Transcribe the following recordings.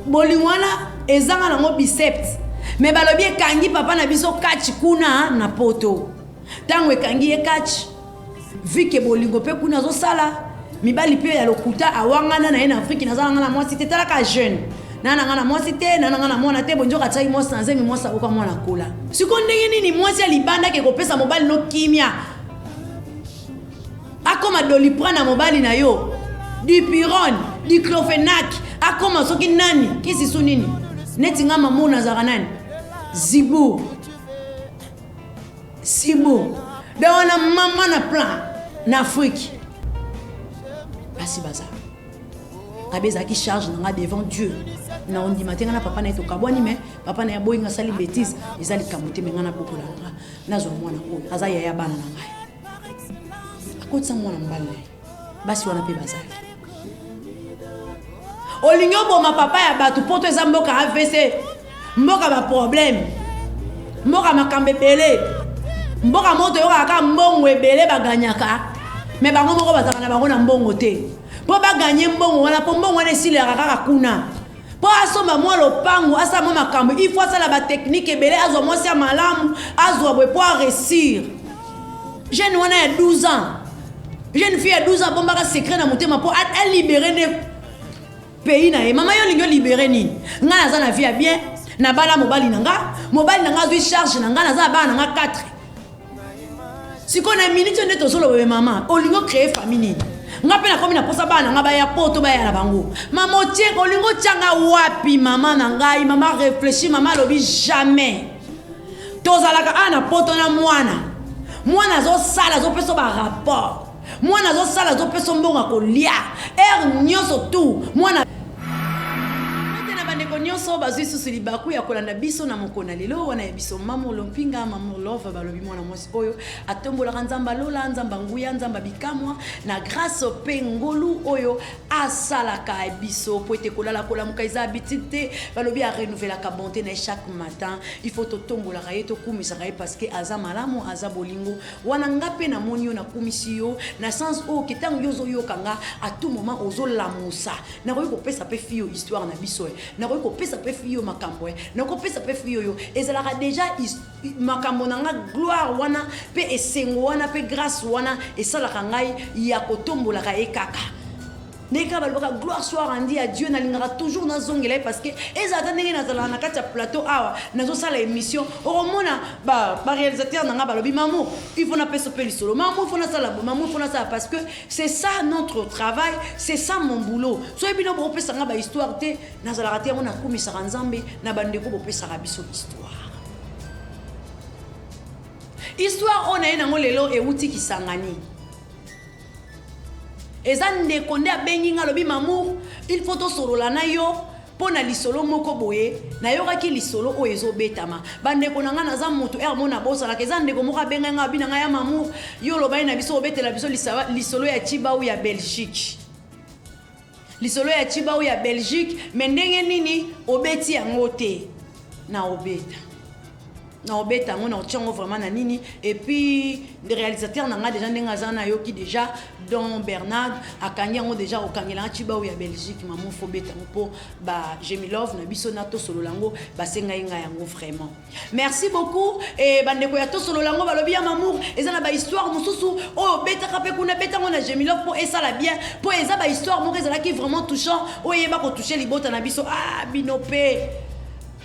Bolingo wana ezanga nango biceps, mais balobi ekangi papa na biso catch kuna na poto. Ntango ekangi ye catch, vu que bolingo mpe kuna azosala mibali mpe ya lokuta, awangana na ye na Afriki, naza nanga na mwasi te, talaka jeune na nanga na mwasi te, na nanga na mwana te. Bonjoka atiaki mwasi na zemi, mwasi akoka mwana kola. Sikoyo ndenge nini mwasi ya libanda ake kopesa mobali no kimia, akoma Doliprane na mobali na yo, dipyrone, diclofenac, akoma soki nani kisi su nini? Neti nga mamo nazalaka nani zibu sibu donc wana mama na plan na Afrique basi baza abe ezalaki charge na nga devant Dieu na ondima te. Nga na papa na ye tokabwani, mais papa na ye aboyi nga, asali bétise, eza likambo te. Me nga nabokola nga, nazwa mwana oyo aza yaya bana na ngai, akotisa mwana mobali na ye. Basi wana mpe bazali. Olingi oboma papa ya bato. Poto eza mboka AVC, mboka baproblème, mboka makambo ebele, mboka moko toyokaka kaka mbongo ebele baganyaka, me bango moko bazalaka na bango na mbongo te mpo baganye mbongo wana, mpo mbongo wana esilelaka kaka kuna. Mpo asomba mwa lopango, asala mwa makambo, il faut asala batechnique ebele, azwa mwasi ya malamu, azwa boye mpo aréussir. Jeune wana ya 12 ans, jeune fille ya 12 ans, abombaka secret na motema mpo alibérer nde pays na ye. Mama, yo olingi olibérer nini? Ngai naza na vie ya bien, nabala mobali na nga, mobali na nga azwi charge na nga, naza na bana na nga 4. Sikoyo na minute oyo nde tozoloba be, mama, olingi ocréer famille nini? Nga mpe nakomi na posa bana na nga baya poto, baya na bango. Mama, otie olingi otianga wapi? Mama na ngai, mama réfléchir. Mama alobi jamais tozalaka awa na poto na mwana. Mwana azosala, azopesa barapport, mwana azosala, azopesa mbongo ya kolia heure nyonso tu mwana te. Na bandeko nyonso bazwi susu libaku ya kolanda biso na mokolo na lelo wana ya biso Mama Lompinga, Mama Love, balobi mwana mwasi oyo atombolaka Nzambe alola, Nzambe nguya, Nzambe bikamwa na grâce mpe ngolu oyo asalaka biso, po ete kolala kolamuka eza habitude te. Balobi arenouvelaka bonté na ye chaque matin. Il faut totombolaka ye, tokumisaka ye, parce que aza malamu, aza bolingo wana. Nga mpe namoni yo, nakumisi yo na sens oyo ke ntango yo ozoyoka nga, à tout moment ozolamusa. Nakoki kopesa mpe fille oyo histoire na biso e, nakoki kopesa mpe fille oyo makambo e, nakopesa mpe fille oyo ezalaka déjà makambo na nga. Gloire wana mpe esengo wana mpe grâce wana esalaka ngai ya kotombolaka ye kaka ndenge kaka balobaka gloire soit rendue à Dieu. Nalingaka toujours nazongela ye, parce que ezala ata ndenge nazalaka na kati ya plateau awa, nazosala émission, okomona baréalisateur na nga balobi: "Mamo, il faut napesa mpe lisolo. Mamo, il faut nasala boye. Mamo, il faut nasala", parce que c'est ça notre travail, c'est ça mon boulot. Soki bino bopesanga bahistoire te, nazalaka te. Yango nakumisaka Nzambe na bandeko bopesaka biso histoire. Histoire oyo na ye nango lelo euti Kisangani. Eza ndeko nde abengi nga, alobi: "Mamour, il faut tosolola na yo mpo na lisolo moko boye. Nayokaki lisolo oyo ezobetama." Bandeko na ngai, naza moto ere mo nabosalaka. Eza ndeko moko abengai ngai, abi na ngai: "Ya Mamour, yo olobaki na biso obetela biso lisolo ya Chibau ya Belgique, lisolo ya Chibau ya Belgique, me ndenge nini obeti yango te?" Na obeta, na obeta yango, na otia yango vraiment na nini. Et puis réalisateur na nga déjà, ndenge aza, nayoki déjà Don Bernard akangi yango déjà, okangelanga Chibau ya Belgique. Mamo, faut beta yango mpo ba Jemilove na biso na Tosolola yango basengai ngai yango. Vraiment merci beaucoup. E bandeko ya Tosolola yango balobi: "Ya Mamour, eza na bahistoire mosusu oyo obetaka mpe kuna, beta yango na Jemilove mpo esala bien, mpo eza bahistoire moko ezalaki vraiment touchant, oyo eyeba kotouche libota na biso." Ah, bino mpe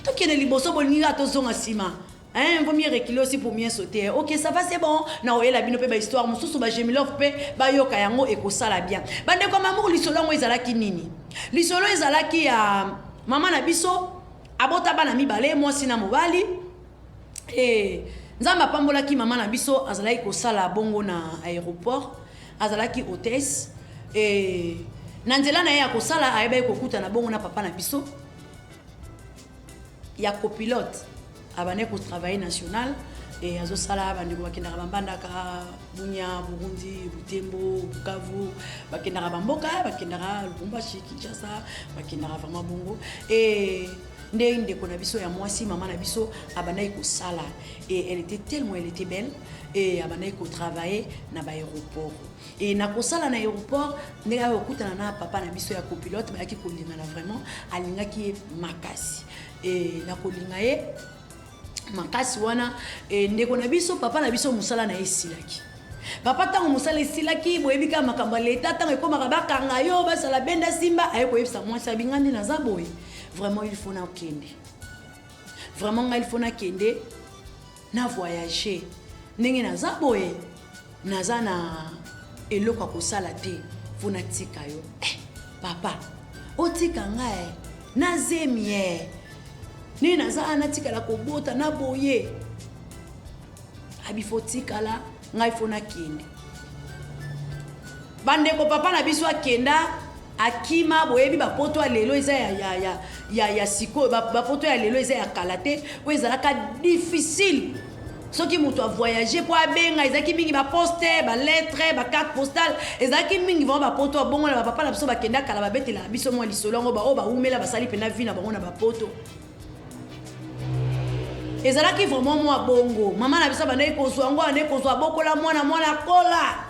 tokende liboso, bolingi kaka tozonga nsima. Hein, vaut mieux reculer aussi pour mieux sauter. Ok, ça va, c'est bon. Na oyela bino pe ba histoire mosusu, ba Jemilove pe bayoka yango, ekosala bien. Bandeko Mamour, lisolo yango ezalaki nini? Lisolo ezalaki ya mama na biso, abota bana mibale, mwasi na mobali. E Nzambe apambolaki mama na biso, azalaki kosala bongo na aéroport, azalaki hôtesse. E na nzela na ye ya kosala, ayebaki kokutana bongo na papa na biso ya copilote, abandaki kotravailler national e azosala. Bandeko bakendaka bambandaka Bunya, Burundi, Butembo, Bukavu, bakendaka bamboka, bakendaka Lubumbashi, Kinshasa, bakendaka vraiment bongo. E Nde ndeko na biso ya mwasi, mama na biso abandaki kosala, et elle était tellement, elle était belle, et abandaki kotravailler na baaéroport. Et na kosala na aéroport, ndenge ayaki kokutana na papa na biso ya copilote, bayaki kolingana vraiment, alingaki ye makasi. Et na kolinga ye makasi wana, e ndeko na biso, papa na biso, mosala na ye esilaki. Papa, ntango mosala esilaki, boyebi kaka makambo ya leta, ntango ekomaka bakanga yo, basala benda simba, aye koyebisa mwasi, abi: "Nga nde naza boye, vraiment il faut nakende, vraiment ngai il faut nakende na voyage. Ndenge naza boye, naza na eloko ya kosala te, faut natika yo." "Eh, papa, otika ngai nazemi e nini? Naza natikala kobota na boye." Abi: "Faut tikala ngai, faut nakende." Bandeko, papa na biso akenda, akima. Boyebi bapoto ya lelo eza ya sikoyo, bapoto ya lelo eza ya kala te, oyo ezalaka difficile. Soki moto avoyage, mpo abenga, ezalaki mingi baposte, balettre, bacarte postale, ezalaki mingi vraiment. Bapoto abongo na bapapa na biso bakenda kala, babetelaka biso mwa lisolo yango. Baoyo baumela, basali mpena vie na bango na bapoto, ezalaki vraiment mwa bongo. Mama na biso abandaki kozwa yango, abandaki kozwa, bokola mwana, mwana kola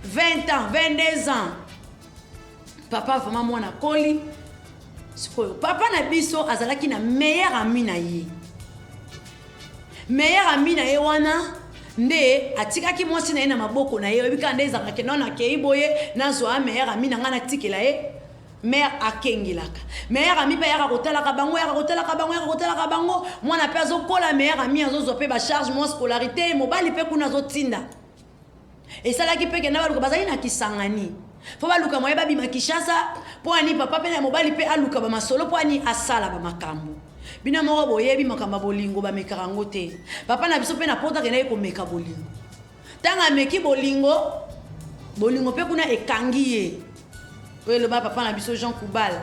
20 ans, 22 ans, papa vraiment mwana koli. Sikoyo papa na biso azalaki na meilleur ami na ye. Meilleur ami na ye wana nde atikaki mwasi na ye na maboko na ye. Oyebi kaka nde ezalaka, kende wana, akei boye, nazwa meilleur ami na ngai, natikela ye mare akengelaka. Meilleur ami mpe ayaka kotalaka bango, ayaka kotalaka bango, ayaka kotalaka bango. Mwana mpe azokola, meilleur ami azozwa mpe bacharge mwa scolarité, mobali mpe kuna azotinda. Esalaki mpe kenda baluka, bazali na Kisangani, mpo baluka moye babima Kinshasa, mpo ani papa mpe na mobali mpe aluka bamasolo, mpo ani asala bamakambo. Bino moko boyebi makambo ya bolingo, bamekaka yango te. Papa na biso mpe na poto akendaki komeka bolingo. Ntango ameki bolingo, bolingo mpe kuna ekangi ye. Oyo eloba papa na biso Jean Kubal,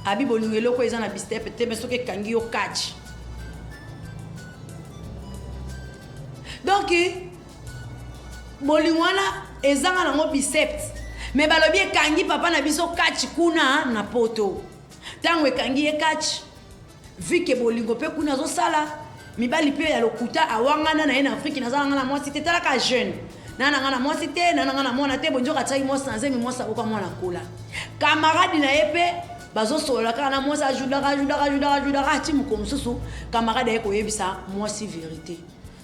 abi bolingo eloko eza na bistepe te, me soki ekangi yo catch. Donc bolingo wana ezanga nango biceps, me balobi ekangi papa na biso catch kuna na poto. Ntango ekangi ye catch, vike bolingo mpe kuna azosala mibali mpe ya lokuta. Awangana na ye na Afrike: "Naza nanga na mwasi te, talaka jeune na nanga na mwasi te, na nanga na mwana te." Bonjoka atiaki mwasi na nzembi, mwasi akoka, mwana kola. Camarade na ye mpe bazosolola kaka na mwasi, ajudaka, ajudaka, ajudaka, ajudaka, ati mokolo mosusu camarade aye koyebisa mwasi vérité.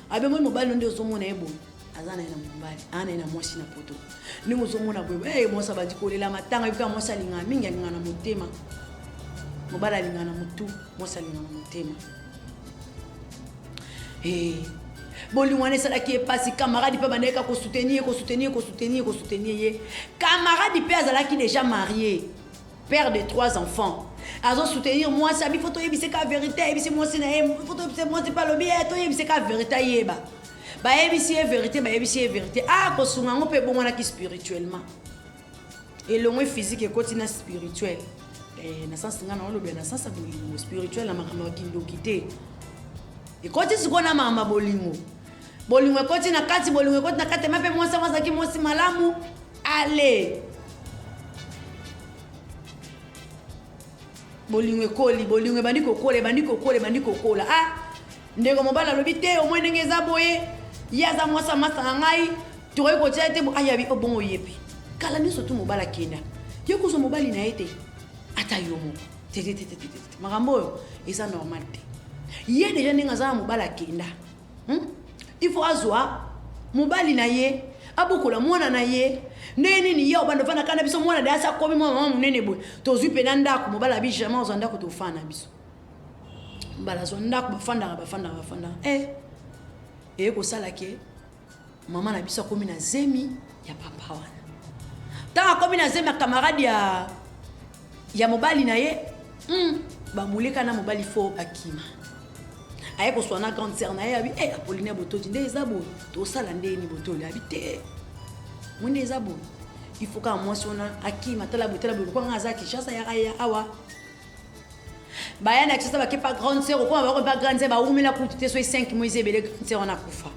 Abe moi mobali nde ozomona ye boye, aza na ye na mobali, aza na ye na mwasi na poto. Ndenge ozomona boye, hey, mwasi abandi kolela matanga. Ebika mwasi alingaka mingi, alingaka na motema. Mobali alingaka na motu, mwasi alingaka na motema. Hey. Bolingo wana esalaki ye mpasi. Camarade mpe bandaki kosoutenir ye, kosoutenir, kosoutenir, kosoutenir ye. Camarade mpe azalaki déjà marié, père de trois enfants, azosoutenir mwasi. Abi: "Faut toyebise ka vérité." Ayebisi mwasi na ye: "Faut toyebise." Mwasi mpe alobi: "Ye toyebise ka vérité, ayeba." Bayebisi ye vérité, bayebisi ye vérité. Ah, kosunga yango mpe ebongwanaki spirituellement, elongwe physique, ekoti na spirituel. Na sens nga na olobela na sens ya bolingo spirituel, na makambo ya kindoki te. Ekoti sikoyo na makambo ya bolingo, bolingo ekoti na kati, bolingo ekoti na kati. Ema mpe mwasi yango azalaki mwasi malamu. Ale, bolingo ekoli, bolingo ebandi kokola, ebandi kokola, ebandi kokola. Ah, ndeko mobali alobi te, omoi ndenge eza boye, ye aza mwasi amasa na ngai, tokoki kotia te. Ayabi obongo ye mpe kala nyonso tu mobali akenda, ye kozwa mobali na ye te, ata yo moko te te te te te te. Makambo oyo eza normal te. Ye déjà ndenge aza na mobali akenda, Il faut azwa mobali na ye, abokola mwana na ye. Ndenge nini ye obanda ofanda kaka na biso? Mwana de asi akomi mwa mama monene boye, tozwi mpena ndako. Mobali abi: "Jamais ozwa ndako, tofanda na biso." Mobali azwa ndako, bafandaka, bafandaka, bafandaka. Eye kosala ke mama na biso akomi na zemi ya papa wana. Ntango akomi na zemi ya camarade ya mobali na ye, bamuleka na mobali, faut bakima. Aye koswa na grande sœur na ye, abi: "E Apollinaire Botoli, nde eza boye, tosala ndeni?" Botoli abi: "Te, mo nde eza boye, il faut kaka mwasi wana akima. Tala boye, tala boye, lokwanga aza Kinshasa, yaka ya awa." Baya na Kinshasa, bakepa grande sœur, okoma bako mpa grande sœur, bawumela kutu te, so 5 mois ebele, grande sœur wana akufa.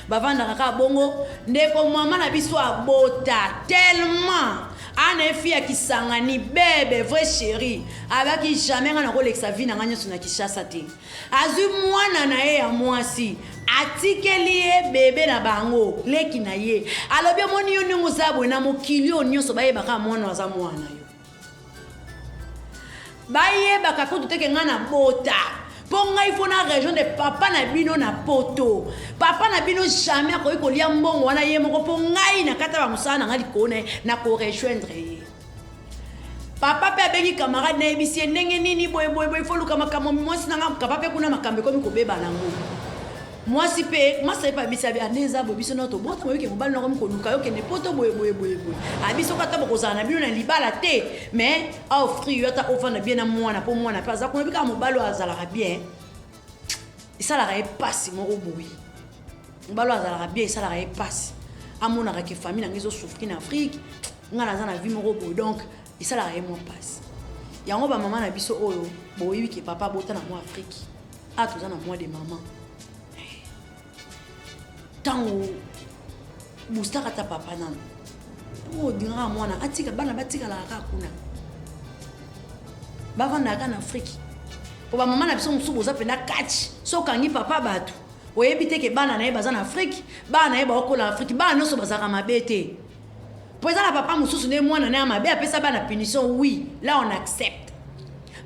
Bavandaka kaka bongo. Ndeko mama na biso abota tellement Ana ye fille ya Kisangani bebe vrai chérie abaki jamais nga nakolekisa vie na nga nyonso na Kinshasa te. Azwi mwana na ye ya mwasi atikeli ye bebe na bango leki na ye alobi omoni yo ndenge oza boye na mokili oyo nyonso bayebaka mwana aza mwana yo bayebaka kutu teke ngai na bota mpo ngai fo na rejoindre papa na bino na poto papa na bino jamais akoki kolia mbongo wana ye moko mpo ngai na kata bamosala na ngai likolo na ye na korejoindre ye papa mpe abengi camarade nayebisi ye ndenge nini boye boye boye fo luka makambo mwasi na ngai papa mpe kuna makambo ekomi kobeba nango Mwasi pe masta ye pe abisi abi ande eza boye biso nao tobota boye ke mobali nao akomi koluka yo kende poto boye boye boye boye abi soki ata bokozala na bino na libala te mais a offrir yo ata ofanda bien na mwana po mwana pe aza kuna bikaka mobali oyo azalaka bien esalaka ye pasi moko boye mobali oyo azalaka bien esalaka ye pasi amonaka ke famille na ngai ezosouffrir na afrique ngai naza na vie moko boye donc esalaka ye mwa pasi yango bamama na biso oyo boyebi ke papa abota na mwa afrique Ah toza na mois de maman. Tango boostaka ata papa nanu. Oyo odingaka mwana atika bana batikalaka kaka kuna. Bavandaka kaka na Afrique. Po ba mama na biso mosusu boza mpenza catch. So okangi papa bato oyebi te ke bana na ye baza na Afrique, bana na ye baokola Afrique, bana nyonso bazalaka mabe te. Po eza na papa mosusu nde mwana na ya mabe apesa bana punition, oui, là on accepte.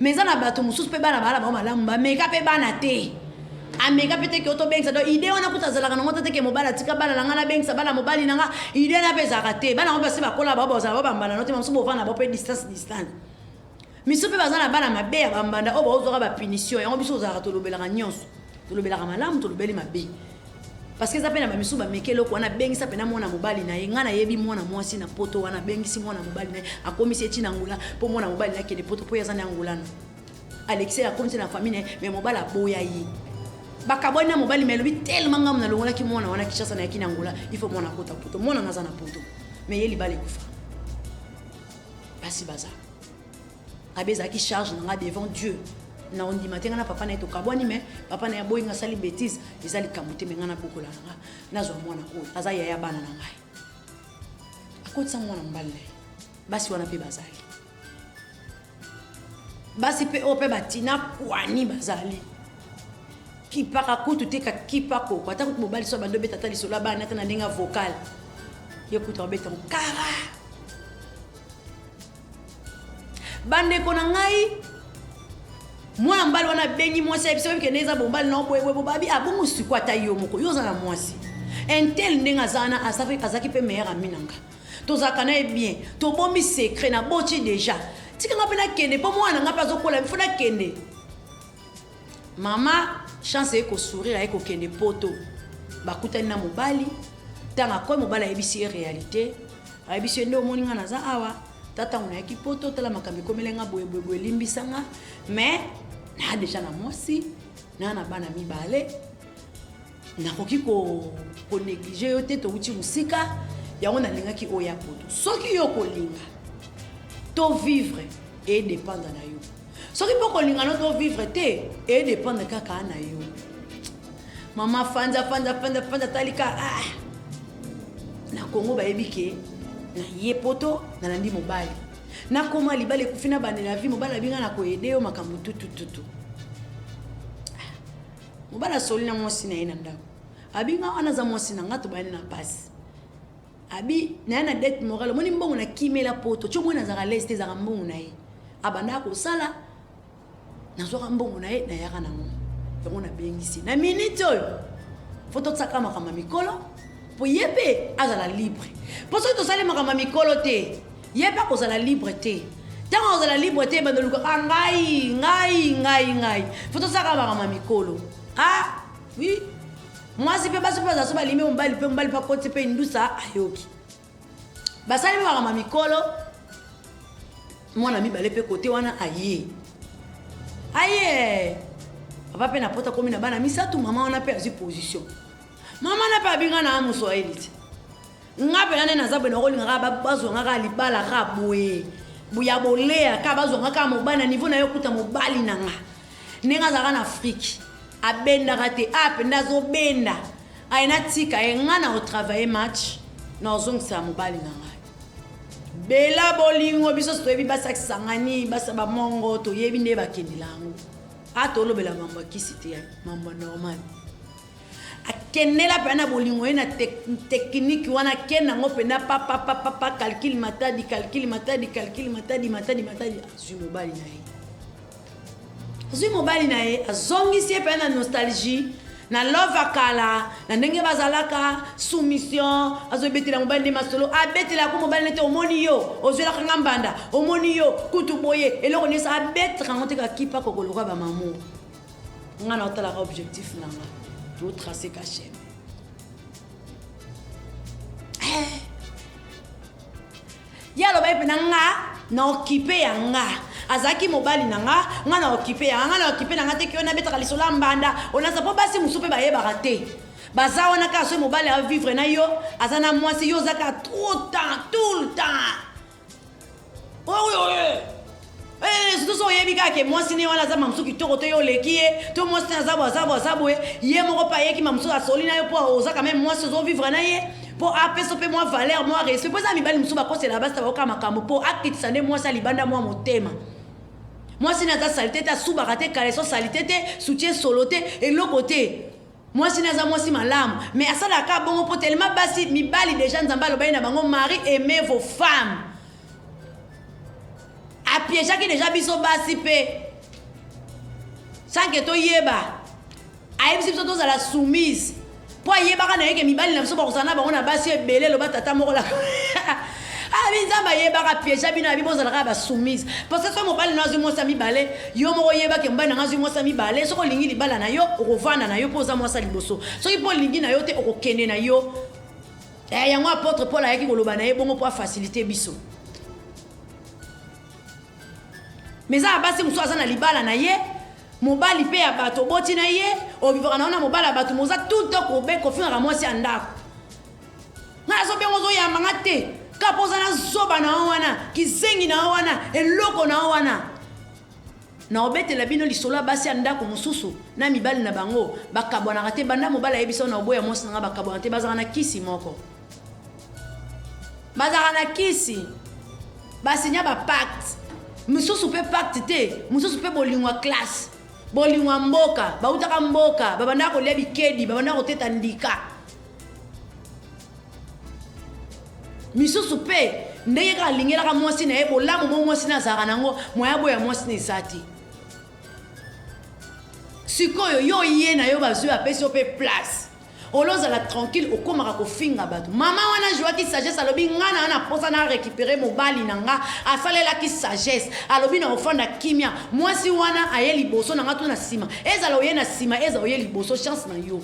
Mais eza na bato mosusu mpe bana baala bango malamu bameka mpe bana te. Ameka mpe te ke otobengisa donc idée wana kuta azalaka nango te ke mobali atika bana na ngai nabengisa bana mobali na ngai idée wana mpe ezalaka te. Bana yango basi bakola bango bazala bao bambanda no te bamosusu bovanda bango mpe distance distance. Misu mpe baza na bana mabe ya bambanda oyo baozwaka ba punition yango biso ozalaka tolobelaka nyonso tolobelaka malamu tolobeli mabe parce que eza mpe na bamisu bameki eloko wana abengisa mpena mwana mobali na ye ngai nayebi mwana mwasi na poto wana abengisi mwana mobali na ye akomisi ye ti na angola mpo mwana mobali na akende poto mpo ye aza na angola no alekisi ye akomisi na famille na ye mais mobali aboya ye bakabwani na mobali mais alobi tellement ngai nalongolaki mwana wana kinshasa nayaki na angola il faut mwana akota poto mwana naza na poto mais ye libala ekufa basi baza Abi ezalaki charge na nga devant Dieu. Na ondima te nga na papa na ye tokabwani mais papa na ye aboyi nga asali betise eza likambo te mais nga nabokola na nga nazwa mwana oyo aza yaya bana na ngai. Akotisa mwana mobali na ye. Basi wana mpe bazali. Basi mpe oyo mpe batina kwani bazali. Kipaka kutu te kakipa koko ata kutu mobali so abandi obeta ata lisolo ya bana ata na ndenge ya vocal ye kutu abeta kara Bandeko na ngai, mwana mobali wana abengi mwasi ayebisi oyebi kende eza bombali na boye boye babi abongo ah, siko ata yo moko yo oza na mwasi intel ndenge aza wana azalaki mpe meilleur ami na nga tozalaka na ye bien tobombi secret na boti deja tika nga mpe nakende mpo mwana na nga mpe azokola mfo nakende Mama chance eye ko sourire aye kokende poto bakutani na mobali ntango akoyi mobali ayebisi ye realite ayebisi ye nde omoni nga naza awa ta ntango nayaki poto tala makambo ekomeli nga boye boye boye limbisa nga mais naa deja na mwasi naa na bana mibale nakoki ko koneglige yo te towuti mosika yango nalingaki oya poto soki yo okolinga to vivre edependre na yo Soki mpo kolinga no to vivre te e dépendre kaka na yo. Mama fanza fanza fanza fanza talika ah. Na Congo bayebi ke na ye poto nalandi mobali. Nakoma libala ekufi na bandela vie mobali abinga na koyede yo makambo tutu tutu. Ah. Mobali asoli na mwasi na ye na ndako. Abinga wana aza mwasi na nga tobani na pasi. Abi naye na dette morale omoni mbongo na kimela poto tio mwana azalaka lese te ezalaka mbongo na ye abandaka kosala nazwaka mbongo na ye nayaka nango yango nabengisi na minute oyo fo totisaka makambo ya mikolo mpo ye mpe azala libre mpo soki tosali makambo ya mikolo te ye mpe akozala libre te ntango akozala libre te bando olukaka ngai ngai ngai ngai fo tosalaka makambo ya mikolo ah oui Mwasi pe basi pe baza so balimi mobali pe mobali pe akoti pe ndusa ayoki. Basali pe makambo mikolo mwana mibale pe kote wana aye. Aye. Papa pe na pota komi na bana misatu mama wana pe azwi position. Mama na pe abinga na Moswahili ti. Nga pena nde naza boye nakolinga kaka bazwa nga kaka libala kaka boye ya bolea kaka bazwa nga kaka mobali na niveau na yo kuta mobali na nga ndenge azalaka na Afrique abendaka te a mpenza azobenda aye natika ye nga na otravaille match na ozongisa mobali na ngai. Bela bolingo biso toyebi basi ya Kisangani, basi ya bamongo toyebi nde bakendela yango. A tolobela mambo ya kisi te, mambo ya normal. Akendela mpenza na bolingo ye na technique wana akenda yango mpenza papapapapa calcul matadi calcul matadi calcul matadi matadi matadi azwi mobali na ye. Azwi mobali na ye azongisi ye mpenza na nostalgie na love ya kala na ndenge bazalaka soumission azobetela mobali nde masolo abetela ko mobali nete omoni yo ozwelaka nga mbanda omoni yo kutu boye eloko nyonso abetaka yango te kakipa kokoloka bamamu nga na otalaka objectif na nga totrace ka chaîne eh. Ye alobaki mpenza nga na okipe ya nga azalaki mobali na nga nga na okipe ya nga na okipe na nga te kio nabetaka lisolo ya mbanda onasa mpo basi mosusu mpe bayebaka te baza wana kaka soki mobali avivre na yo aza na mwasi yo oza kaka trop temps tout le temps oyo Eh, surtout soki oyebi kaka ke mwasi ne wana aza mamosusu kitoko to yo oleki ye to mwasi ne aza boye aza boye aza boye ye moko mpe ayeki mamosusu asoli na yo mpo oza quand même mwasi ozovivre na ye mpo apesa mpe mwa valeur mwa respect mpo eza mibali mosusu bakosela basi bayoka makambo mpo akitisa nde mwasi ya libanda mwa motema mwasi ne aza salite te asubaka te kaleso salite te soutien solo te eloko te mwasi ne aza mwasi malamu mais asalaka bongo mpo telema basi mibali deja nzambe alobaki na bango mari aimez vos femmes apiejaki deja biso basi mpe sans ke toyeba ayebisi biso tozala soumise mpo ayebaka na ye ke mibali na biso bakozala na bango na basi ebele eloba tata moko la abi nzambe ayebaka piege bino abi bozala kaka basoumise parce que soki mobali na azwi mwasi ya mibale yo moko oyeba ke mobali na nga azwi mwasi ya mibale soki olingi libala na yo okovanda na yo mpo oza mwasi ya liboso soki mpo olingi na yo te okokende na yo Eh, yango apôtre Paul ayaki koloba na ye bongo mpo afacilite biso. Mais eza na basi mosusu aza na libala na ye mobali mpe ya bato oboti na ye ovivaka na yo na mobali ya bato moza tout le temps kobe kofingaka mwasi ya ndako ngai nazobenga ozoyamba nga te kaka mpo oza na zoba na yo wana kizengi na yo wana eloko na yo wana Naobetela bino lisolo ya basi ya ndako mosusu na mibali na bango bakabwanaka te banda mobali ayebisa yo na oboya mwasi na nga bakabwana te bazalaka na kisi moko bazalaka na kisi basinya ba pacte mosusu mpe pacte te mosusu mpe bolingo ya classe bolingo ya mboka bautaka mboka babandaka kolia bikedi babandaka koteta ndika Misusu pe ndenge kaka alingelaka mwasi na ye bolamu mo mwasi na azalaka na yango moyen aboya mwasi na eza te. Sikoyo yo ye na yo bazwi apesi yo pe place olozala tranquille okomaka kofinga bato. Mama wana jouaki sagesse alobi nga na na posa na récupérer mobali na nga asalelaki sagesse alobi na ofanda kimia mwasi wana aye liboso na nga to na nsima ezala oye na nsima ezala oye liboso chance na yo.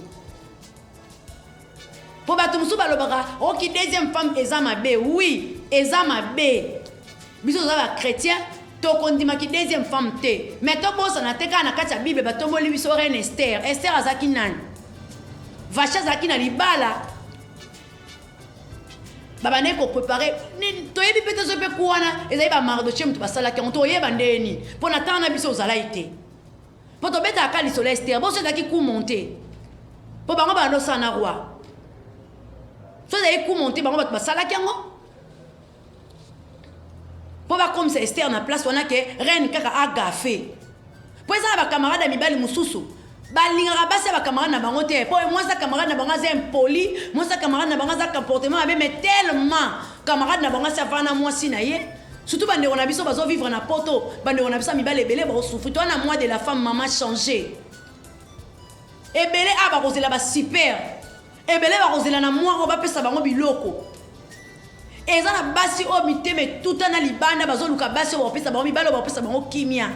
Po bato mosusu balobaka oki oh, deuxième femme eza mabe. Oui, eza mabe. Biso toza ba chrétien tokondimaki deuxième femme te. Mais tobosana te kaka na kati ya Bible batomboli biso reine Esther. Esther azalaki nani? Vache azalaki na libala. Babandaki koprepare toyebi mpe te soki mpe ku wana ezali ba Mardochée moto basalaki yango toyeba ndenge nini mpo na ntango na biso ozalaki te. Po tobetaka ka lisolo ya Esther, boso ezalaki coup monte. Po bango banda osala na roi. So ezalaki coup monte bango bato basalaki yango. Po bakomisa Esther na place wana ke reine kaka agafe. Po eza na ba camarade ya mibali mosusu balingaka basi ya ba camarade na bango te. Po mwasi ya camarade na bango aza impoli, mwasi ya camarade na bango aza comportement mabe mais tellement camarade na bango asi avanda na mwasi na ye. Surtout ba ndeko na biso bazo vivre na poto, ba ndeko na biso ya mibali ebele bao souffrir. Toi na mois de la femme maman changer. Ebele a bakozela ba super. Ebele bakozela na mois oyo bapesa bango biloko. Eza na basi oyo mitema etuta na libanda bazoluka basi oyo bakopesa bango mibali oyo bakopesa bango kimia.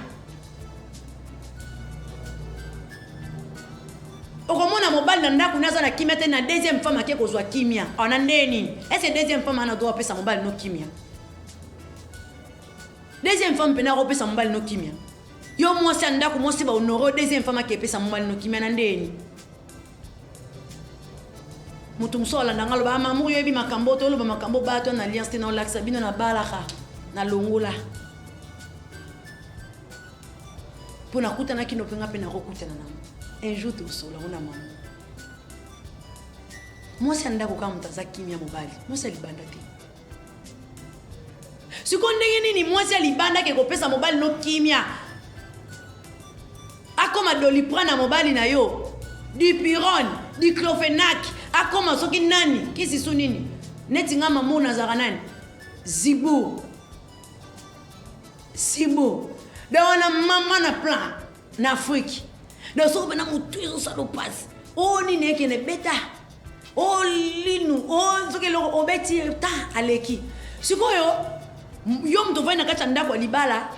Okomona mobali na ndako naza na kimia te na deuxième femme ake kozwa kimia. Ona ndenge nini? Est-ce que deuxième femme ana droit apesa mobali no kimia? Deuxième femme pena akopesa mobali no kimia. Yo mwasi ya ndako mwasi ba honore deuxième femme akepesa mobali no kimia na ndeni. Moto mosusu alanda nga aloba ah, maman yo yebi makambo to oloba makambo bato na alliance te na olakisa bino na balaka na longola. Mpo nakutanaki no mpe nga mpe nakokutana nango. Un jour tosola ngo na mama. Mwasi ya ndako kaka moto aza kimia mobali, mwasi ya libanda te. Sikoyo ndenge nini mwasi ya libanda ake kopesa mobali no kimia? Akoma doliprane na mobali na yo, dipirone, diclofenac, akoma soki nani, kisi su nini? Neti nga mamu nazalaka nani? Zibu. Sibu. Donc wana mama na plan na Afrique. Donc soki pena mutu ezosala pasi. Oh nini ekende beta. Oh linu, oh soki eloko obeti ta aleki. Sikoyo yo moto ovandi na kati ya ndako ya libala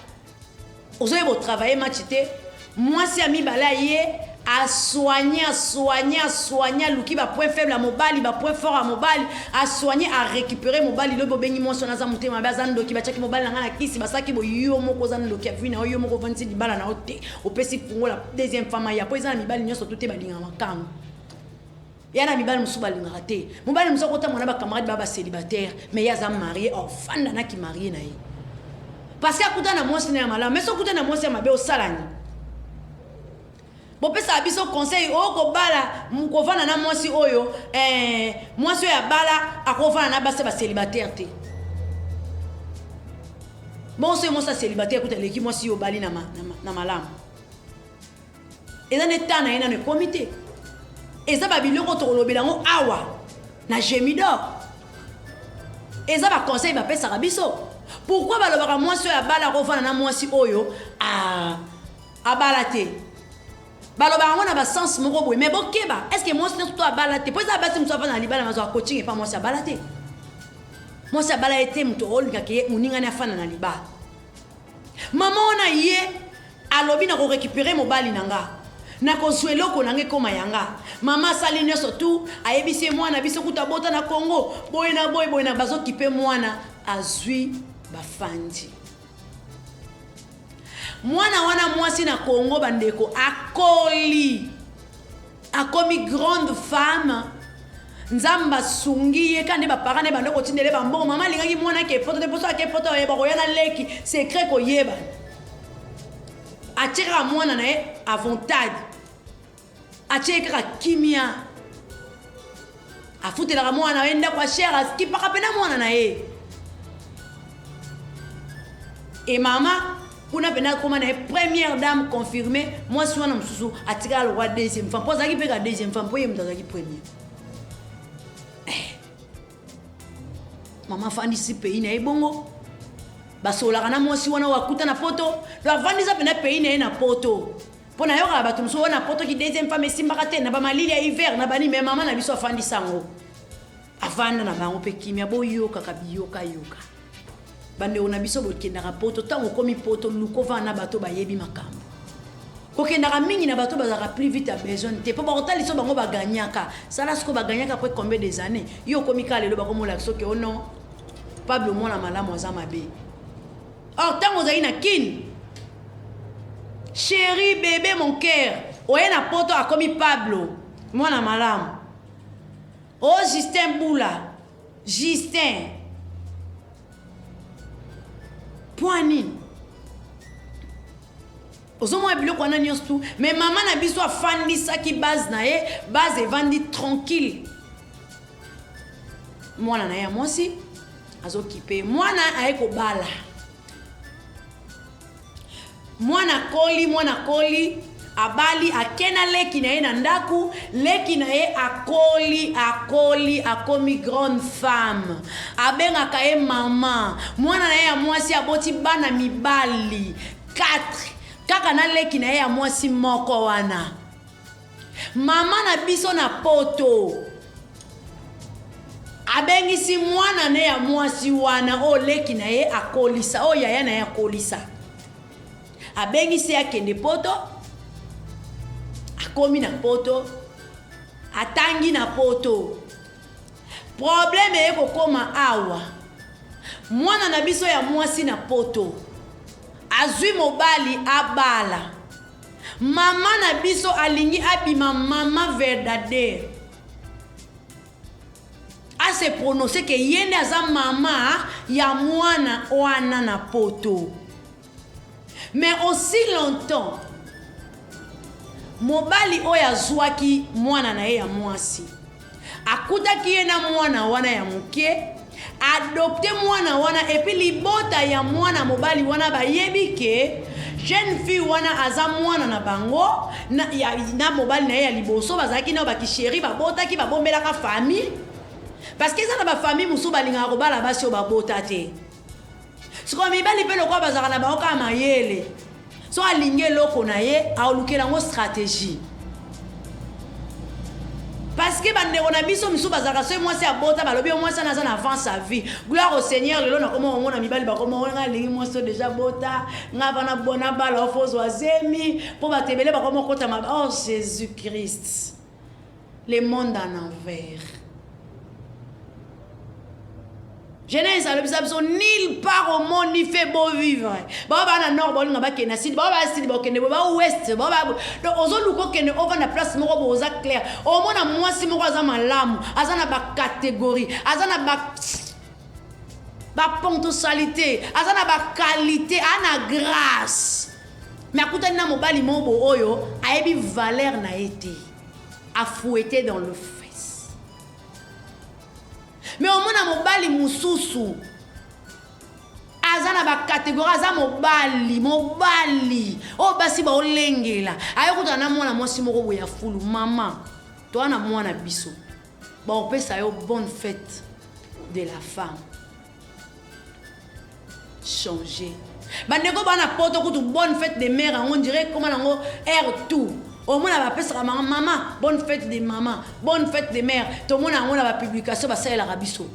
ozoyeba otravaille match te mwasi ya mibale aye asoigne asoigne asoigne aluki bapoint faible ya mobali bapoint fort ya mobali asoigne arécupere mobali lobi obengi mwasi wana aza motema mabe aza ndoki batiaki mobali na ngai na kisi basalaki boye yo moko oza ndoki ya vi na yo yo moko ovandisi libala na yo te opesi fungola deuxième femme aya mpo eza na mibali nyonso tu te balingaka makango ya na mibali mosusu balingaka te mobali mosusu akotambola na bacamarade ba bacélibataire mais ye aza marie ofanda na kimarie na ye parce que akuta na mwasi na ya malamu mais soki okuta na mwasi ya mabe osala nini bopesaka biso conseil okobala kovanda na mwasi oyo eh, mwasi oyo abala akovanda na basi ya bacélibataire te bongo soki mwasi ya célibataire kuta eleki mwasi oyo obali na, ma, na, na malamu eza nde temps na ye nano ekomi te eza babiloko tokolobela yango awa na gemidor eza baconseil bapesaka biso pourkui balobaka mwasi oyo abala akofanda na mwasi oyo abala te balobaka yango na basense moko boye mais bokeba est ce que mwasi nyonso to abala te mpo eza basi mosusu afanda na libala nazwaka coaching epa mwasi abala te mwasi abala ye te moto olingaka ye moningani afanda na libala Mama wana ye alobi na ko recuperer mobali na nga nakozua eloko na nga ekoma ya nga mama asali nionso tout ayebisi ye mwana biso kutu abota na Congo boye na boye boye na bazo kipe mwana azui bafandi mwana wana mwasi na Congo bandeko akoli akomi grande femme nzambe asungi ye kaka nde baparent na ye banda kotindela ye bambongo mama alingaki mwana ake poto te mposo ake poto ayeba koya na leki secret koyeba atie kaka mwana na ye avantage atie ye kaka kimia afutelaka mwana na ye ndako ya cher akipaka mpena mwana na ye e mama kuna mpena akoma na ye première dame confirmée mwasi wana mosusu atikala lokwa deuxième femme mpo azalaki mpe ka deuxième femme mpo ye moto azalaki première eh. mama afandisi pays na ye bongo basololaka na mwasi wana oyo akuta na poto do afandisa mpena pays na ye na poto mpo nayokaka bato mosusu oyo na poto ki deuxième femme esimbaka te na bamalili ya hiver na bani me mama na biso afandisa yango Avanda na bango pe kimia boyokaka biyokayoka bandeko na biso bokendaka poto ntango okomi poto luka ovanda na bato bayebi makambo kokendaka mingi na bato bazalaka plus vite ya besoin te mpo bakotalisa bango baganyaka sala sikoyo baganyaka après combien des années yo okomi kaka lelo bakomolakisa oke o oh non pablo mwana malamu aza mabe or ntango ozali na kin chéri bebe mon cœur oye na poto akomi pablo mwana malamu Oh Justin Bula, Justin. Point nini? ozomona biloko wana nyonso tu mais mama na biso afandisaki base na ye base evandi tranquille mwana na ye ya mwasi azokipe mwana aye kobala Mwana akoli, mwana akoli, abali, ake na leki na ye na ndaku, leki na ye akoli, akoli, akomi grande femme. Abengaka ye mama. Mwana na ye ya mwasi aboti bana mibali 4 kaka na leki na ye ya mwasi moko wana. Mama na biso na poto abengisi mwana ne ya mwasi wana oyo leki na ye akolisa, oyo yaya na ye akolisa, abengisi ye akende poto. Akomi na poto, atangi na poto. Probleme eye kokoma awa, mwana na biso ya mwasi na poto azwi mobali abala. Mama na biso alingi abima mama verdader. A se prononcer que ye nde aza mama ya mwana wana na poto. Mais aussi longtemps mobali oyo azwaki mwana na ye ya mwasi akutaki ye na mwana wana ya moke. Adopte mwana wana et puis libota ya mwana mobali wana bayebi ke jeune fille wana aza mwana na bango na, ya, na mobali na ye ya liboso bazalaki nao bakisheri babotaki babombelaka famille parce que eza na bafamille mosusu balingaka kobala basi oyo babota te. Sikoyo mibali mpe lokola bazalaka na bango kaka mayele, so alingi eloko na ye aolukela yango stratégie. Parce que bandeko na biso misusu bazalaka soki mwasi abota balobi yo mwasi wana aza na avance à vie. Gloire au Seigneur, lelo nakoma komona mibali bakoma wana ngai alingi mwasi oyo deja bota, ngai vana bona bala ofozwa zemi mpo bato ebele bakoma okota ma oh Jésus Christ. Le monde en envers. Genèse alobisa biso nil part au monde ni fait beau vivre. Ba ba na nord balinga bakende na sud, ba ba sud bakende ba ouest, ba ba donc ozoluka okende ovanda place moko bo oza clair. Omona mwasi moko aza malamu, aza na ba catégorie, aza na ba ba pontosalité, aza na ba qualité, aza na grâce. Mais akutani na mobali moko bo oyo ayebi valeur na ye te. A fouetter dans le fesse. Mais omona mobali mususu aza na ba catégorie, aza mobali, mobali oyo basi baolengela, aye kutana na mwana mwasi moko boye ya fulu, mama toa na mwana biso baopesa yo bonne fête de la femme. Changer bandeko bana poto kutu bonne fête de mère yango ndire ekoma nango air tout omona bapesaka mama mama bonne fête de mama bonne fête de mère tomona yango na bapublication basalelaka biso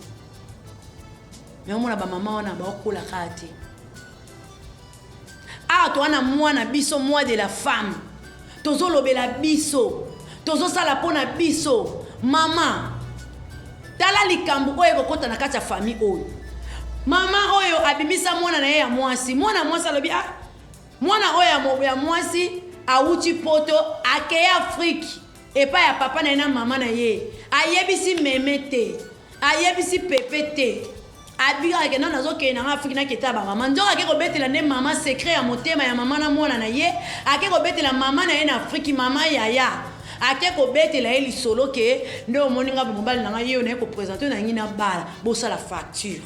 me omona bamama wana baokola kaka te awa toa na mwana biso mois de la femme tozolobela biso tozosala mpo na biso mama tala likambo oyo ekokota na kati ya famille oyo mama oyo abimisa mwana na ye ya mwasi mwana mwasi alobi ah mwana oyo ya mwasi awuti poto akei afrike epai ya papa na ye na mama na ye ayebisi meme te ayebisi pepe te abikaka ke nano azokende nanga afrike naketa bamama nzoka ake kobetela nde mama secret ya motema ya mama na mwana na ye ake kobetela mama na ye na afrike mama yaya ake kobetela ye lisolo ke nde omoni nga mobali na ngai ye oyo naye kopresente na ngai na bala bosala facture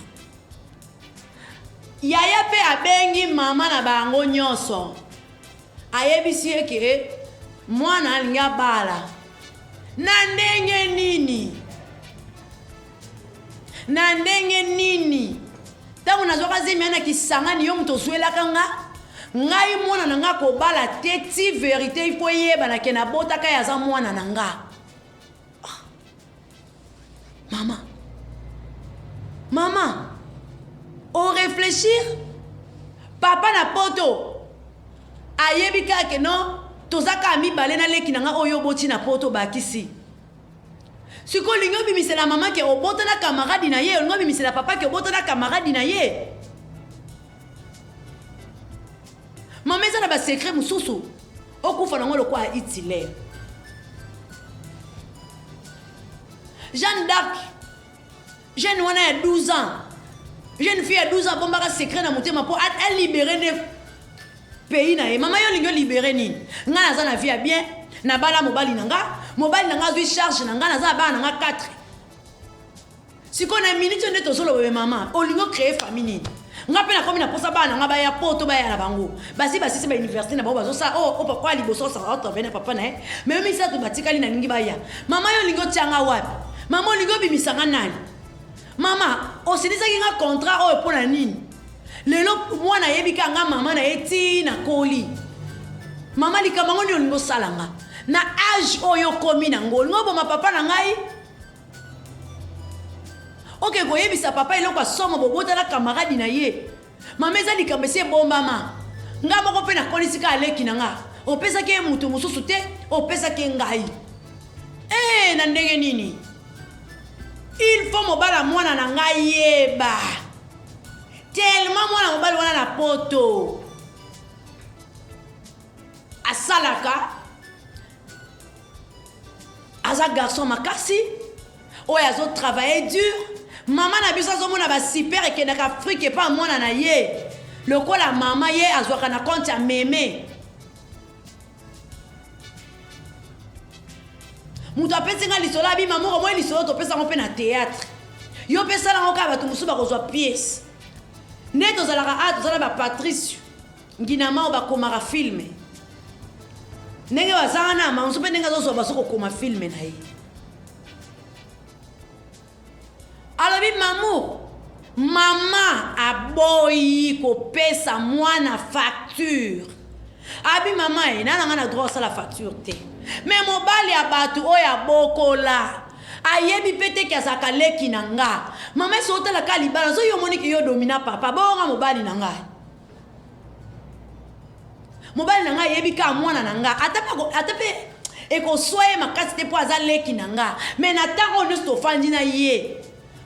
yaya mpe abengi mama na bango nyonso ayebisi ye ke mwana alingi abala na ndenge nini na ndenge nini ntango nazwaka zemi ya na kisangani yo moto ozwelaka nga ngai mwana na nga kobala te ti verite il faut eyebana ke nabotaka ye aza mwana na nga ah. mama mama oreflechir papa na poto ayebi kaka ke non toza kaka mibale na leki na nga oyo oboti na poto bakisi sikoyo olingi obimisela mama ke obota na camarade na ye olingi obimisela papa ke obota na camarade na ye mama eza na basecret mosusu okufa nango lokola Hitler Jeanne d'Arc jeune wana ya 12 ans jeune fille ya 12 ans abombaka secret na motema mpo alibere nde pays na ye mama yo olingi olibere nini ngai naza na vie ya bien nabala mobali na nga mobali na nga azwi charge na nga naza na bana na nga 4 sikoyo na minute oyo nde tozoloba be mama olingi ocree famille nini nga mpe nakomi na mposa bana na nga baya poto baya na bango basi basisi ba université na bango bazosala o oh, oh, papa liboso osaka otravaille na papa na ye me yo misato batikali nalingi baya mama yo olingi otya nga wapi mama olingi obimisa nga nani mama osilisaki nga contrat oyo mpo na nini lelo mwana ayebi ka nga mama na ye ti nakoli mama likambo yango nini olingi osala nga na age oyo okomi nango olingi oboma papa na ngai oke koyebisa papa eloko ya somo bobotana kamaradi na ye mama eza likambo esi ebombama nga moko mpe nakolisi kaka leki na nga opesaki ye moto mosusu te opesaki ye ngai ee na ndenge nini il faut mobala mwana na ngai yeba tellement mwana mobali wana na poto asalaka aza garçon makasi oyo azo travailler dur mama na biso azomona ba super ekendaka afrike epa mwana na ye lokola mama ye azwaka na compte ya meme moto apesi nga lisolo abi mama omoi lisolo topesa yango mpe na théâtre. Yo mpe sala yango kaka bato mosusu bakozwa pièce. Nde tozalaka awa toza na ba Patricio Nginamao bakomaka film. Ndenge baza wana mamosu mpe ndenge azozwa bazo kokoma film na ye. Alobi mamu mama aboyi kopesa mwana facture. Abi mama ye na nanga na droit osala facture te. Mais mobali ya bato oyo abokola ayebi pe te ke azalaka leki na nga. Mama esi otala ka libala zo yo omoni ke yo domina papa bongo nga mobali na ngai. Mobali na ngai ayebi kaka mwana na nga ata pe ata pe ekoswa ye makasi te mpo aza leki na nga me na ntango oyo nyonso tofandi na ye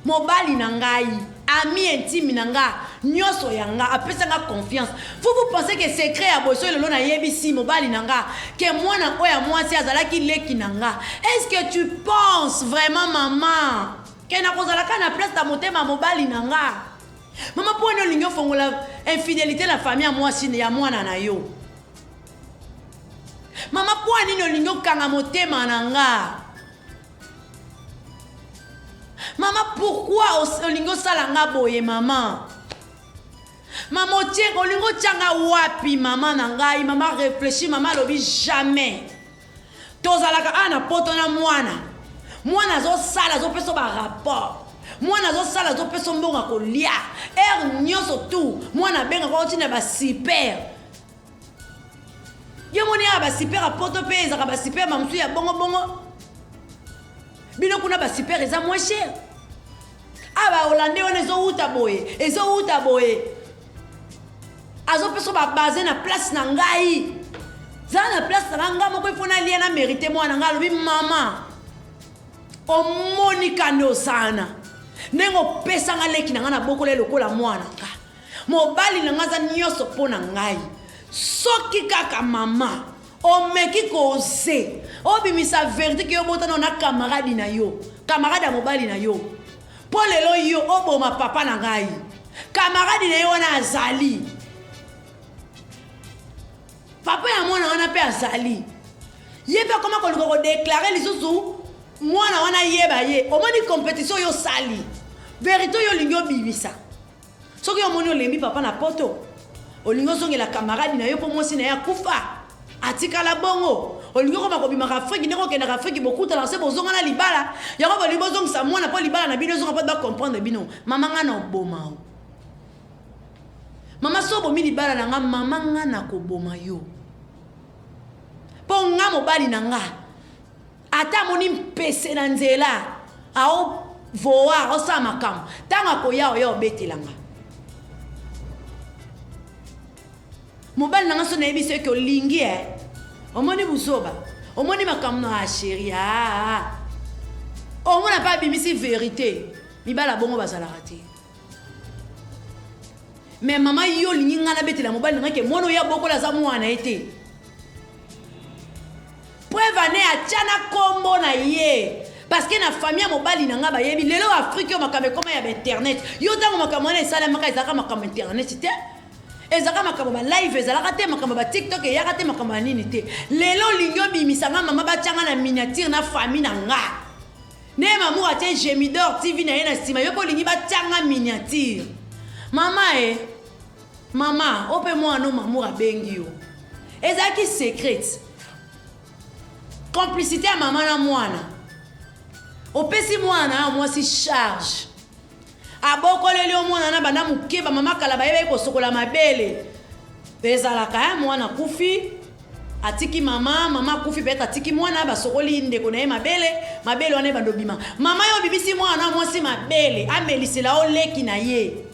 mobali na ngai ami intime na nga nyonso ya nga apesa nga confiance. Vous vous pensez que secret ya boye soki lelo nayebisi mobali na nga ke mwana oyo ya mwasi azalaki leki na nga, est-ce que tu penses vraiment maman ke nakozala kaka na place na motema ya mobali na nga? Mama mpo nini olingi ofongola infidelite na famille ya mwasi ya mwana na yo? Mama mpo nini olingi okanga motema na nga? Mama pourquoi olingi osala nga boye mama? Mama otie olingi otia nga wapi mama na ngai? Mama réfléchit, mama alobi jamais. Tozalaka awa na poto na mwana. Mwana azosala azopesa ba rapport. Mwana azosala azopesa mbongo ya kolia. Heure nyonso tout mwana abengaka otinda ba super. Yo moni awa ba super ya poto mpe ezalaka ba super ma mosusu ya bongo bongo. Bino kuna ba super eza moins cher. Awa ba hollandais wana ezowuta boye, ezowuta boye. Azopesa ba base na place na ngai. Zala na place na ngai, ngai moko ifo nalia na merite mwana ngai. Alobi mama, omoni kande osana ndenge opesa nga leki na ngai na bokola ye lokola mwana nga. Mobali na ngai aza nyonso mpo na ngai. Soki kaka mama omeki koze obimisa verite ke yo obotana na camarade na yo, camarade ya mobali na yo, mpo lelo yo oboma papa na ngai, camarade na ye wana azali papa ya mwana wana mpe azali ye mpe akoma koluka kodeklare lisusu mwana wana yeba ye. Omoni competition oyo osali, verite oyo olingi obimisa. Soki omoni olembi papa na poto, olingi ozongela camarade na yo mpo mwasi na ye akufa atikala bongo, olingi okoma kobimaka Afrique ndenge okendaka Afrique, bokutanaka se bozonga na libala yango, bolingi bozongisa mwana mpo libala na bino ezonga mpo ba comprendre bino. Mama nga na oboma yo. Mama so obomi libala na nga, mama nga na koboma yo. Mpo nga mobali na nga ata amoni mpese na nzela ao voa osala makambo, ntango akoya oya obetela nga. Mobali na nga so nayebi soki olingi e omoni buzoba, omoni makambo na ah, chéri ah, omona mpe abimisi verité. Mibala bongo bazalaka te. Mais mama yo olingi nga nabetela mobali na nga ke mwana oyo abokola aza mwana ye te. Preuve ane atya na kombo na ye. Parce que na famille ya mobali na nga bayebi lelo Afrique oyo makambo ekoma ya ba internet. Yo ntango makambo wana esalemaka ezalaka makambo internet te. Ezalaka makambo ba live ezalaka te, makambo ba TikTok eyaka te, makambo ya nini te. Lelo olingi obimisa nga mama batya nga na miniature na famille na nga. Nde Mamour atie Gemidor TV na ye na sima, yo pe olingi batia nga miniature. Mama e, mama, oyo pe mwana no Mamour abengi yo. Ezalaki secret. Complicité ya mama na mwana. Opesi mwana na yo mwasi charge. Abokoleli yo mwana na banda moke, ba mama kala bayebaki kosokola mabele. Ezalaka hein, mwana akufi atiki mama, mama akufi peut-être atiki mwana, basokoli ndeko na ye mabele, mabele wana ebanda obima. Mama yo obimisi mwana na mwasi mabele, amelisela yo leki na ye.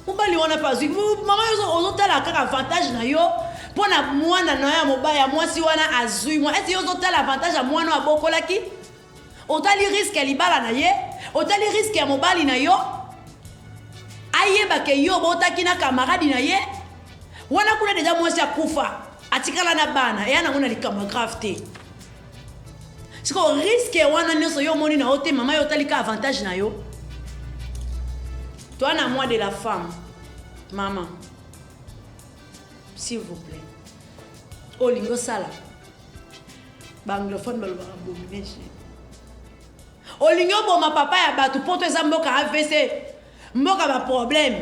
Mobali wana pe azwi mama yo ozotala kaka avantage na yo mpo na mwana na yo ya mobali ya mwasi wana azwi mwa esi yo ozotala avantage ya mwana oyo abokolaki, otali risque ya libala na ye, otali risque ya mobali na yo ayeba ke yo obotaki na camarade na ye wana kuna deja mwasi akufa atikala na bana eya nango na likambo ya grave te. Sikoyo risque wana nyonso yo omoni na yo te mama, yo otali ka avantage na yo. Toi na moi de la femme, maman, s'il vous plaît, olingi osala ba anglophone balobaka abomination. Olingi oboma papa ya bato poto eza mboka AVC, mboka ba problème,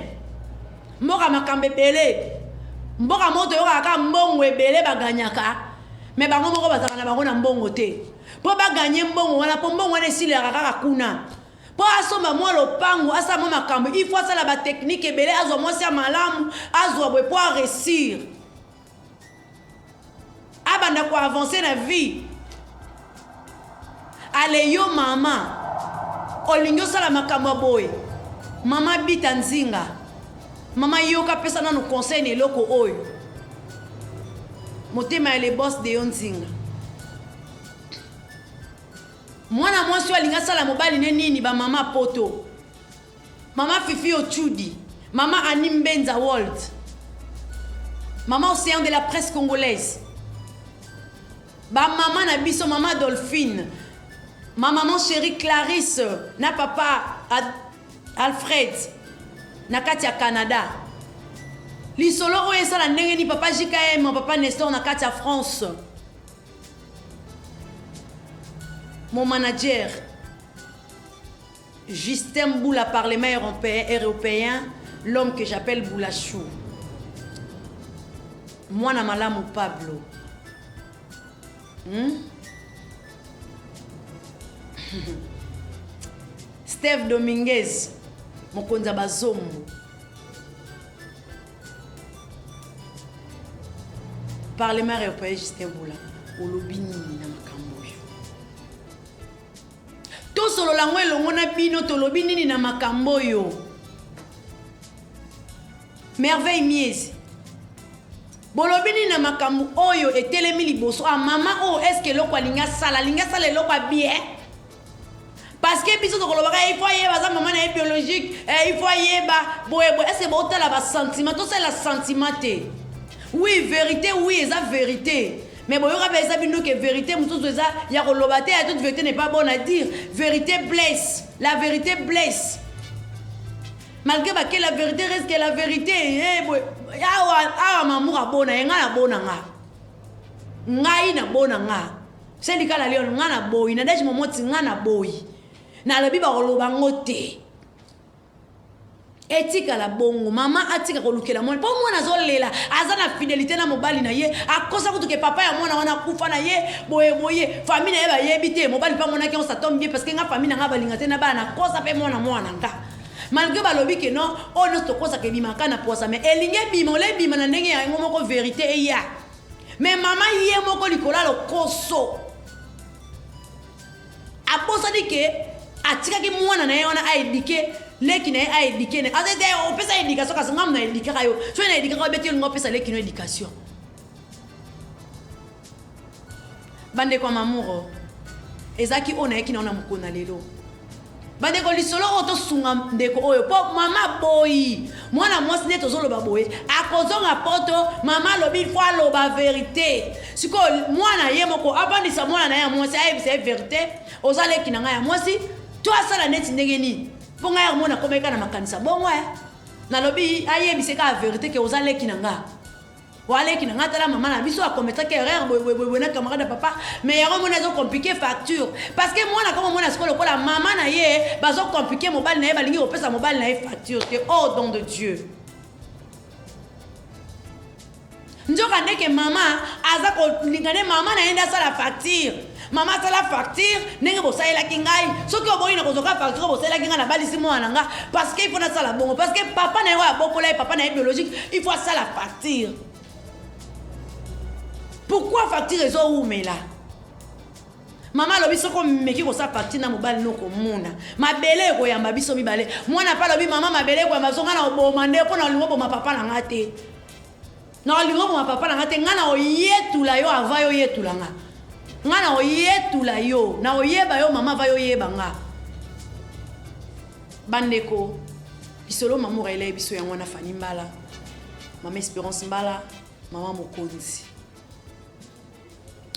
mboka makambo ebele, mboka moko toyokaka kaka mbongo ebele baganyaka, me bango moko bazalaka na bango na mbongo te mpo baganye mbongo wana, mpo mbongo wana esilelaka kaka kuna. Mpo asomba mwa lopango, asala mwa makambo, il faut asala ba technique ebele, azwa mwasi ya malamu, azwa boye mpo a réussir. Abanda ko avancer na vie. Ale yo mama, olingi osala makambo ya boye. Mama Bita Nzinga, mama yoka pesa nanu conseil na eloko oyo. Motema ya le boss de yo Nzinga. Mwana mwasi oyo alingi asala mobali ne nini ba mama poto. Mama Fifi Ochudi, mama Annie Mbenza World. Mama Océan de la presse congolaise. Ba mama na biso mama Dolphine. Ma maman chérie Clarisse na papa Ad Alfred na kati ya Canada. Lisolo oyo esala ndenge ni papa JKM, papa Nestor na kati ya France. Mon manager Justin Boula, Parlement européen, européen l'homme que j'appelle Boulachou. Mwana malamu Pablo. Hmm? Steve Dominguez, mokonzi ya bazombo. Parlement européen Justin Boula, olobi nini na makambo oyo? Tosolola yango elongo na bino, tolobi nini na makambo oyo? Merveille Miezi, bolobi nini na makambo oyo etelemi liboso? Ah, mama oyo eske eloko alingi asala, alingi asala eloko ya bien? Parce que biso tokolobaka il faut ayeba aza mama na ye biologique, eh, il faut ayeba boye boye. Est-ce que botala ba sentiment, tosalela sentiment te. Oui, vérité, oui, eza vérité. Mais boyoka pe eza bino que vérité mosusu eza ya koloba te, toute vérité n'est pas bonne à dire. Vérité blesse, la vérité blesse. Malgré ba que la vérité reste que la vérité. Eh, boye, awa, awa mamour abona ye, nga na bona nga. Ngai na bona nga. Selika la Lyon nga na boyi na Nadège Momoti nga na boyi. Nalobi bakoloba ngo te. Etikala bongo mama atika kolukela mwana mpo mwana azolela aza na fidelite na mobali na ye akosa kutu ke papa ya mwana wana akufa na ye boye boye famille na ye bayebi te mobali mpe amonaki yango ça tombe bien parce que nga famille na nga balinga te na bana nakosa mpe mwana mwana nga malgré balobi ke non oyo nyonso tokosaka ebimaka na posa mais elingi ebima ola ebima na ndenge ya yango moko verite eya Mais mama ye moko likolo ya lokoso abosani ke atikaki mwana na ye wana aedike leki na ye aedike na aza te opesa éducation kasi ngai na edikaka yo soki na edikaka obeti olinga opesa leki no éducation bandeko ya mamuro ezalaki oyo nayaki na yo na mokolo na lelo Bandeko lisolo oyo tosunga ndeko oyo po mama aboyi mwana mwasi nde tozoloba boye akozonga poto mama alobi il faut aloba verite sikoyo mwana ye moko avandisa mwana na ye ya mwasi ayebisa ye verite oza leki na ngai ya mwasi to asala neti ndenge nini mpo ngai yango nakomaki kaka na makanisa bongo eh. Nalobi ayebise kaka verite ke oza leki na ngai Waleki na nga tala mama na biso akometaki erreur boye boye boye na camarade ya papa mais yango mona ezo compliquer facture parce que mwana kama mona sikoyo lokola mama na ye bazo compliquer mobali na ye balingi kopesa mobali na ye facture te oh don de Dieu nzoka ndeke mama aza kolinga nde mama na ye nde asala facture mama asala facture ndenge bosalelaki ngai soki oboyi na kozwaka facture bosalelaki ngai nabalisi mwana na nga parce que il faut nasala bongo parce que papa na ye oyo abokola ye papa na ye biologique il faut asala facture pourquoi facture ezowumela mama alobi soki omeki kosala facture na mobali no okomona mabele ekoyamba biso mibale mwana mpe alobi mama mabele ekoyamba biso ngai na oboma nde mpo na olingo oboma papa na ngai te Na olingo oboma papa na nga te nga na oyetula yo avant yo oyetula nga nga na oyetula yo na oyeba yo mama avant yo oyeba nga bandeko lisolo maman Raila ye biso yango wana Fanny Mbala mama Esperance Mbala mama mokonzi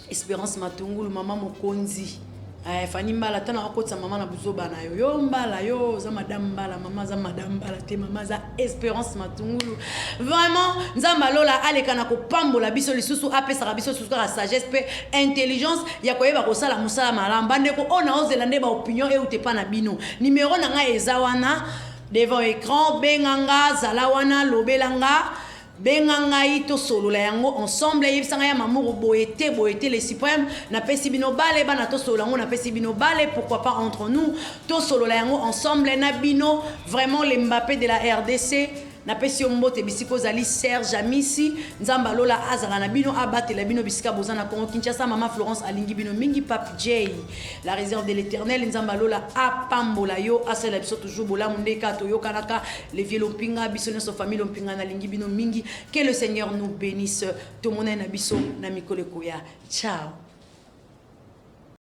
Esperance Matungulu mama mokonzi. Eh, Fanny Mbala tana okotisa mama na buzoba na yo. Yo Mbala yo oza madame Mbala, mama aza madame Mbala te, mama aza Esperance Matungulu. Vraiment Nzambe alola aleka na kopambola biso lisusu apesaka biso lisusu kaka sagesse pe intelligence ya koyeba kosala mosala malamu. Bandeko oyo naozela nde ba opinion euta epa na bino. Numero na ngai eza wana devant écran, benga nga, zala wana, lobela nga. Benga ngai tosolola yango ensemble, yebisa ngai ya Mamour boye te boye te le supreme, napesi bino bale bana tosolola yango, napesi bino bale pourquoi pas entre nous tosolola yango ensemble na bino vraiment le Mbappé de la RDC. Napesi yo mbote bisika ozali Serge Amisi, Nzambe alola azala na bino abatela bino bisika boza na Congo Kinshasa. Mama Florence alingi bino mingi, Pape J la réserve de l'éternel, Nzambe alola apambola yo asalela biso toujours bolamu ndeka toyokanaka. Les vieux Lompinga, biso nyonso famille Lompinga nalingi bino mingi. Que le Seigneur nous bénisse. Tomonani na biso na mikolo ekoya. Ciao.